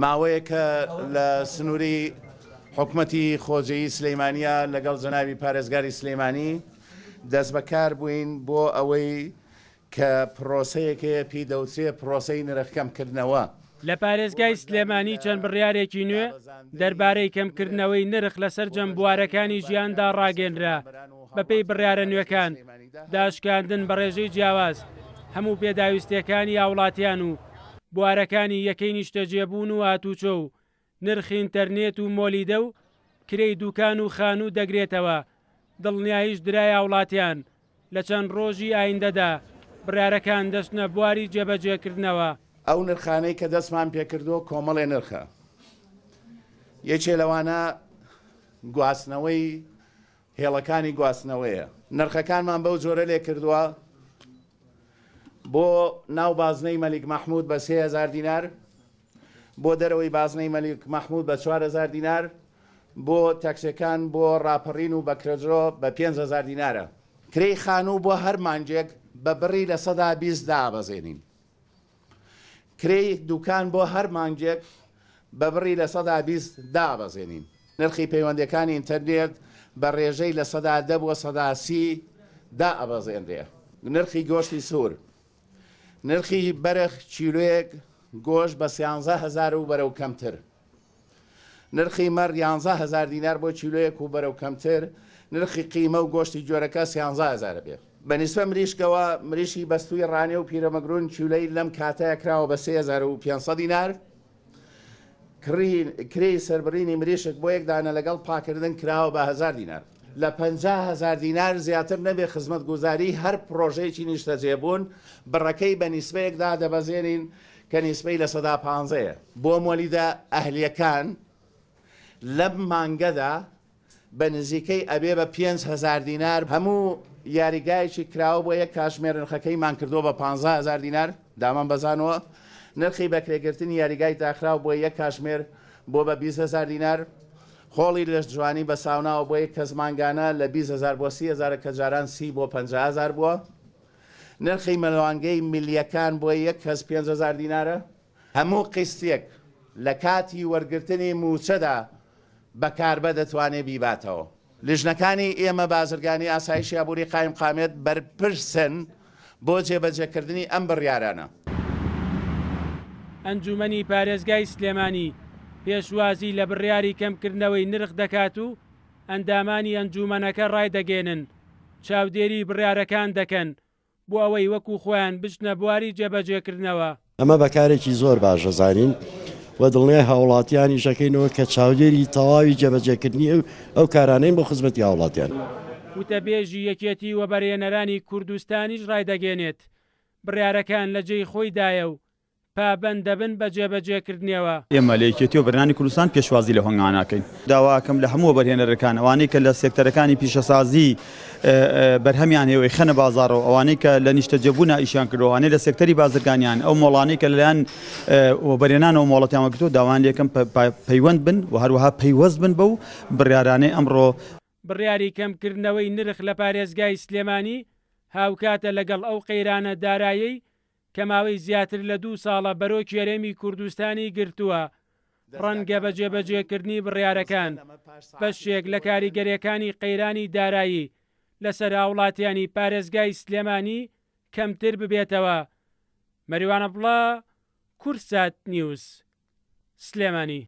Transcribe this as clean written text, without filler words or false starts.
ماوەیەکە لە سنووری حکومەتی خۆجێیی سلەیمانییە لەگەڵ جەنابی پارێزگاری سلەیمانی دەستبەکار بووین بۆ ئەوەی کە پرۆسەیەک هەیە پێی دەوترێ پرۆسەی نرخ کەمکردنەوە. لە پارێزگای سلێمانی چەند بڕیارێکی نوێ دەربارەی کەمکردنەوەی نرخ لە سەرجەم بوارەکانی ژیاندا ڕاگەنرا، بەپێی بڕیارە نوێکان، داشکاندن بە ڕێژەی جیاواز هەموو پێداویستییەکانی هاوڵاتیان و بوارەکانی یەکەی نیشتەجێبوون و هاتوچۆ و نرخی ئینتەرنێت و مۆلیدە و کرێی دوکان و خانوو دەگرێتەوە، دڵنیاییش درایە هاوڵاتیان لە چەند ڕۆژی ئایندەدا بڕیارەکان دەچنە بواری جێبەجێکردنەوە. ئەو نرخانەی کە دەستمان پێکردووە کۆمەڵێ نرخە، یەکێ لەوانە گواستنەوەی هێڵەکانی گواستنەوەیە. نرخەکانمان بەو جۆرە لێکردووە بۆ ناو بازنەی مەلیک مەحمود بە 3000 دینار، بۆ دەرەوەی بازنەی مەلیک مەحمود بە 4000 دینار، بۆ تاکسیەکان بۆ ڕاپەڕین و بەکرەجۆ بە 5000 دینارە. کرێی خانوو بۆ هەر مانگێک بە بڕی 20% دابەزێنین. کرێی دوکان بۆ هەر مانگێک بە بڕی 20% دابەزێنین. نرخی پەیوەندیەکانی ئینتەرنێت بە رێژەی 10% بۆ 30% دائەبەزێنرێ. نرخی گۆشتی سوور. نرخی بەرخ کیلۆیەک گۆشت بە 13 هەزار و بەرەو کەمتر. نرخی مەڕ 11 هەزار دینار بۆ کیلۆیەک و بەرەو کەمتر، نرخی قیمە و گۆشتی گوێرەکە سیانزە هەزارە بێ. بە نیسبە مریشکەوە، مریشکی بەستووی ڕانیە و پیرەمەگرون کیلۆی لەم کاتەیا کراوە بە 3500 دینار، کڕی کرێی سەربڕینی مریشک بۆ یەک دانە لەگەڵ پاکردن کراوە بە هەزار دینار. لە 50 هەزار دینار زیاتر نەبێ خزمەتگوزاری هەر پڕۆژەیەکی نیشتەجێبوون بڕەکەی بە نیسبەیەک دادەبەزێنین کە نیسبەی 15% یە. بۆ مۆلیدە ئەهلیەکان لەم مانگەدا بە نزیکەی ئەبێ بە 5000 دینار، هەموو یاریگایەکی کراوە بۆ یەک کاژمێر نرخەکەیمان کردووە بە 15 هەزار دینار، دامان بەزانووە نرخی بەکرێگرتنی یاریگای داخراو بۆ یەک کاژمێر بۆ بە 20 هەزار دینار، هۆڵی لەشجوانی بە ساوناوە بۆ یەک کەس مانگانە لە 20 هەزار بۆ 30 هەزارە کە جاران 30 بۆ 50 هەزار بووە. نرخی مەلوانگەی میللیەکان بۆ یەک کەس 5000 دینارە. هەموو قیستێک لە کاتی وەرگرتنی مووچەدا بە کاربە دەتوانێ بیباتەوە. لیژنەکانی ئێمە بازرگانی ئاسایشی ئابووری قایمقامیەت بەرپرسن بۆ جێبەجێکردنی ئەم بڕیارانە. ئەنجوومەنی پارێزگای سلێمانی پێشوازی لە بڕیاری کەمکردنەوەی نرخ دەکات و ئەندامانی ئەنجوومەنەکە ڕایدەگەیەنن، چاودێری بڕیارەکان دەکەن بۆ ئەوەی وەکو خۆیان بچنە بواری جێبەجێکردنەوە. ئەمە بە کارێکی زۆر باش دەزانین و دڵنیای هاوڵاتیانیش دەکەینەوە کە چاودێری تەواوی جێبەجێکردنی ئەو کارانەین بۆ خزمەتی هاوڵاتیان. وتەبێژی یەکێتی وەبەرهێنەرانی کوردستانیش ڕایدەگەیەنێت، بڕیارەکان لە جێی خۆیدایە و پابەند دەبن بە جێبەجێکردنیەوە. ئێمە لە یەکێتی وەبەرهێنانی کوردستان پێشوازی لەو هەنگاوانە ئەکەین. داوا ئەکەم لە هەموو وەبەرهێنەرەکان ئەوانەی کە لە سێکتەرەکانی پیشەسازی بەرهەمیان هەیە و ئەیخەنە بازاڕەوە، ئەوانەی کە لە نیشتەجێبوونا ئیشیان کردووە، ئەوانەی لە سێکتەری بازرگانیان، ئەو مۆڵانەی کە لەلایەن وەبەرهێنانەوە مۆڵەتیان وەرگرتووە داوایان لێکەم پەیوەند بن و هەروەها پەیوەست بن بەو بڕیارانەی ئەمڕۆ بڕیاری کەمکردنەوەی نرخ لە پارێزگای سلێمانی هاوکاتە لەگەڵ ئەو قەیرانە دارایەی کە ماوەی زیاتر لە دوو ساڵە بەرۆکی هەرێمی کوردستانی گرتووە، ڕەنگە بە جێبەجێکردنی بڕیارەکان، بەشێک لە کاریگەرییەکانی قەیرانی دارایی لەسەر هاوڵاتیانی پارێزگای سلێمانی کەمتر ببێتەوە. مەریوان عەبدوڵا، کوردسات نیوز، سلێمانی.